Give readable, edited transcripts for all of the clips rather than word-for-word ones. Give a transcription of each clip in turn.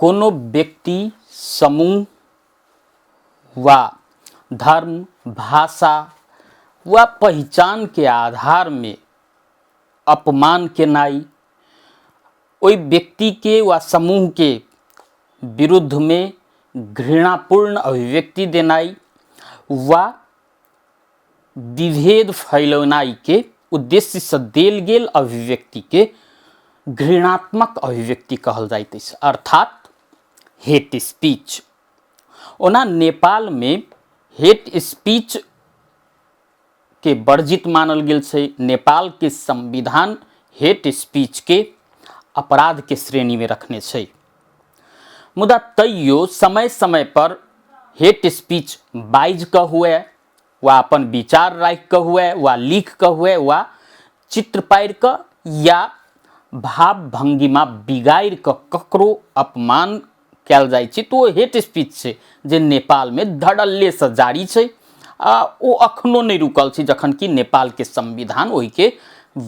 कोनो व्यक्ति, समूह वा धर्म, भाषा वा पहिचानके आधारमे अपमान केनाइ, ओहि व्यक्तिके वा समूहके विरुद्धमे घृणापूर्ण अभिव्यक्ति देनाइ वा विभेद फैलौनाइके उद्देश्यसँ देल गेल अभिव्यक्तिके घृणात्मक अभिव्यक्ति कहल जाइत अछि, अर्थात हेट स्पीच। ओना नेपालमे हेट स्पीच के वर्जित मानल गेल छै। नेपालके संविधान हेट स्पीचके अपराधके श्रेणीमे रखने छै, मुदा तैयो समय समय पर हेट स्पीच बाजि कऽ हुए वा अपन विचार राखि कऽ हुए वा लिख कऽ हुए वा चित्र पारि कऽ या भाव भंगिमा बिगाड़ि कऽ ककरो अपमान कयल जाइ छै तऽ ओ हेट स्पीच छै, जे नेपालमे धड़ल्लेसँ जारी छै आ ओ अखनो नहि रुकल छै, जखन कि नेपालके संविधान ओहिके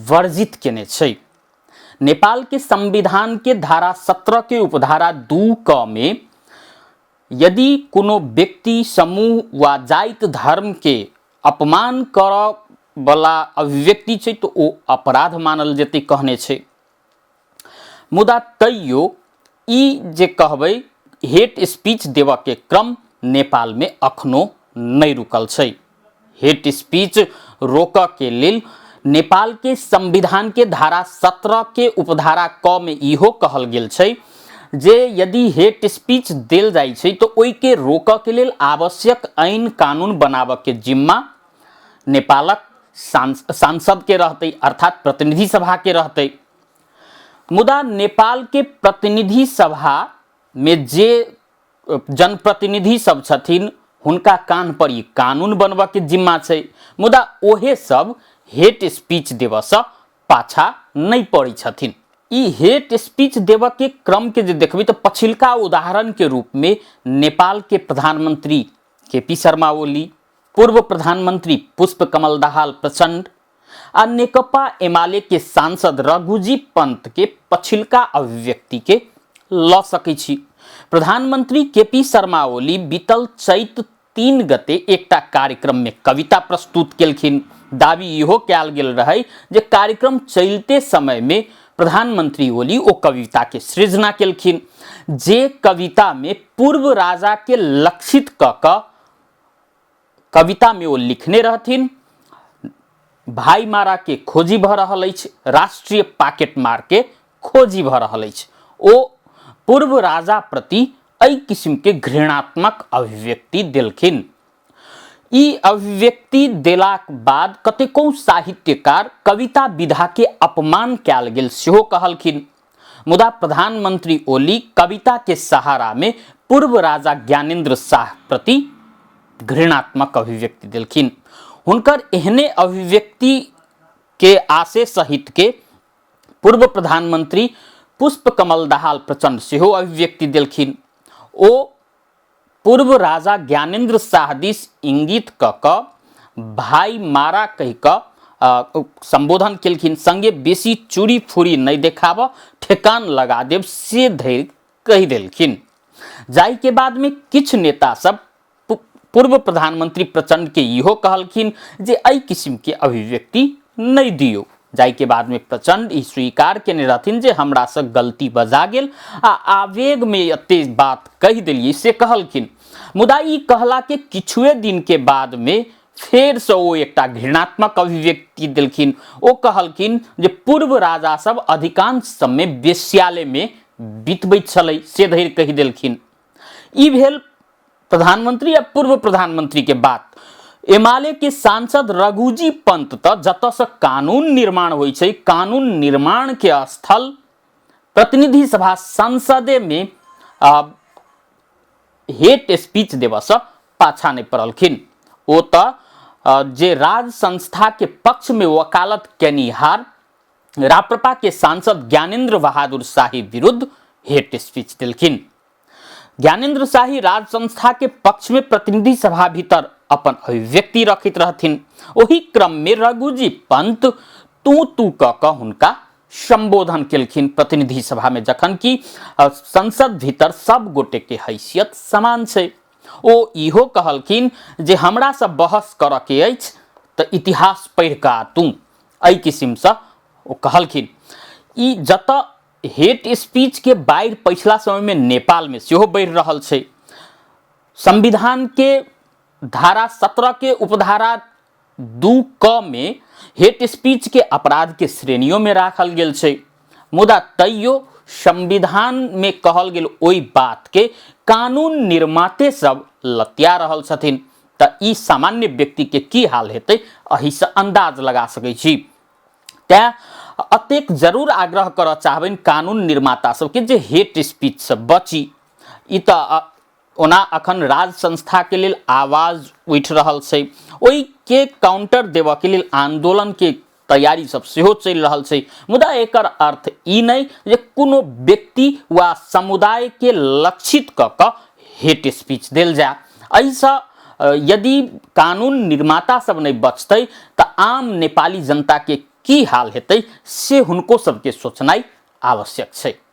वर्जित केने छै। नेपालके संविधानके धारा 17 के उपधारा 2 क मे यदि कोनो व्यक्ति, समूह वा जाति धर्मके अपमान करऽ वला अभिव्यक्ति छै तऽ ओ अपराध मानल जेतै कहने छै। मुदा तैयो ई जे कहबै, हेट स्पीच देबऽके क्रम नेपालमे अखनो नहि रुकल छै। हेट स्पीच रोकऽ के लेल नेपालके संविधानके धारा 17 के उपधारा क मे इहो कहल गेल छै जे यदि हेट स्पीच देल जाइ छै तऽ ओहिके रोकऽ के लेल आवश्यक ऐन कानून बनाबऽके जिम्मा नेपालक सांसदके रहतै, अर्थात प्रतिनिधि सभाके रहतै। मुदा नेपालके प्रतिनिधि सभामे जे जनप्रतिनिधि सब छथिन हुनका कान्ह पर ई कानून बनबऽके जिम्मा छै, मुदा ओहे सब हेट स्पीच देबऽसँ पाछा नहि पड़ै छथिन। ई हेट स्पीच देबऽके क्रमके जे देखबै तऽ पछिलका उदाहरणके रूपमे नेपालके प्रधानमंत्री के पी शर्मा ओली, पूर्व प्रधानमंत्री पुष्प कमल दाहाल प्रचंड आ नेकपा एमाले के सांसद रघुजी पंत के पछिलका अभिव्यक्ति के लऽ सकै छी। प्रधानमंत्री के पी शर्मा ओली बीतल चैत 3 गते एकटा कार्यक्रम में कविता प्रस्तुत केलखिन। दावी इहो कयल गेल रहै जे कार्यक्रम चलते समय में प्रधानमंत्री ओली ओ कविता के सृजना केलखिन, जे कविता में पूर्व राजा के लक्षित क कऽ कविता में ओ लिखने रहथिन, भाई मारा के खोजी भऽ रहल अछि, राष्ट्रीय पाकेट मार के खोजी भऽ रहल अछि। ओ पूर्व राजा प्रति एहि किस्म के घृणात्मक अभिव्यक्ति देलखिन। ई अभिव्यक्ति देलाक बाद कतेको साहित्यकार कविता विधा के अपमान कयल गेल सेहो कहलखिन। मुदा प्रधानमंत्री ओली कविता के सहारा में पूर्व राजा ज्ञानेन्द्र शाह प्रति घृणात्मक अभिव्यक्ति देलखिन। हुनकर एहने अभिव्यक्ति के आशय सहित के पूर्व प्रधानमंत्री पुष्प कमल दाहाल प्रचंड सेहो अभिव्यक्ति देलखिन। ओ पूर्व राजा ज्ञानेन्द्र शाह दिस इंगित कऽ कऽ भाई मारा कहि कऽ संबोधन केलखिन, संगे बेसी चूड़ी फूड़ी नहि देखाबऽ, ठेकान लगा देब से धरि कहि देलखिन। जाहि के बाद में किछु नेता सब पूर्व प्रधानमंत्री प्रचंड के इहो कहलखिन जे एहि किस्म के अभिव्यक्ति नहि दियौ। जाहि के बाद में प्रचंड ई स्वीकार केने रहथिन जे हमरा से गलती बजा गेल आ आवेग में एते बात कहि देलियै से कहलखिन। मुदा ई कहला के किछुए दिन के बाद में फेर से ओ एकटा घृणात्मक अभिव्यक्ति देलखिन। ओ कहलखिन जे पूर्व राजा सब अधिकांश समय वेश्यालय में बितबैत छलै से धरि कहि देलखिन। ई भेल प्रधानमंत्री आ पूर्व प्रधानमंत्री के बात। एमाले के सांसद रघुजी पंत तऽ जतऽ से कानून निर्माण होइ छै, कानून निर्माण के स्थल प्रतिनिधि सभा संसदे में हेट स्पीच देबऽ से पाछा नहि पड़लखिन। ओ तऽ जे राज संस्था के पक्ष में वकालत केनिहार राप्रपा के सांसद ज्ञानेन्द्र बहादुर शाही विरुद्ध हेट स्पीच देलखिन। ज्ञानेन्द्र शाही राज संस्था के पक्ष में प्रतिनिधि सभा भीतर अपन अभिव्यक्ति रखैत रहथिन। ओहि क्रम में रघुजी पंत तू तू कऽ कऽ हुनका संबोधन केलखिन प्रतिनिधि सभामे, जखन कि संसद भीतर सब गोटेके हैसियत समान छै। ओ इहो कहलखिन जे हमरासँ बहस करऽके अछि तऽ इतिहास पढ़ि कऽ आ तू, एहि किसिमसँ ओ कहलखिन। ई जतऽ हेट स्पीचके बाढ़ि पछिला समयमे नेपालमे सेहो बढ़ि रहल छै, संविधानके धारा 17 के उपधारा 2 क मे हेट स्पीच के अपराध के श्रेणियों में राखल गेल छै, मुदा तैयो संविधान में कहल गेल ओहि बात के कानून निर्माते सब लतिया रहल छथिन। तऽ ई सामान्य व्यक्ति के की हाल हेतै, एहिसँ अंदाज लगा सकै छी। तैं अतेक जरूर आग्रह करऽ चाहबनि कानून निर्माता सबके जे हेट स्पीचसँ बची। ई तऽ ओना अखन राज संस्थाके लेल आवाज उठि रहल छै, ओहिके काउंटर देबऽके लेल आंदोलनके तैयारी सब सेहो चलि रहल छै, मुदा एकर अर्थ ई नहि जे कोनो व्यक्ति वा समुदायके लक्षित कऽ कऽ हेट स्पीच देल जाय। एहिसँ यदि कानून निर्माता सब नहि बचतै तऽ आम नेपाली जनताके की हाल हेतै से हुनको सबके सोचनाइ आवश्यक छै।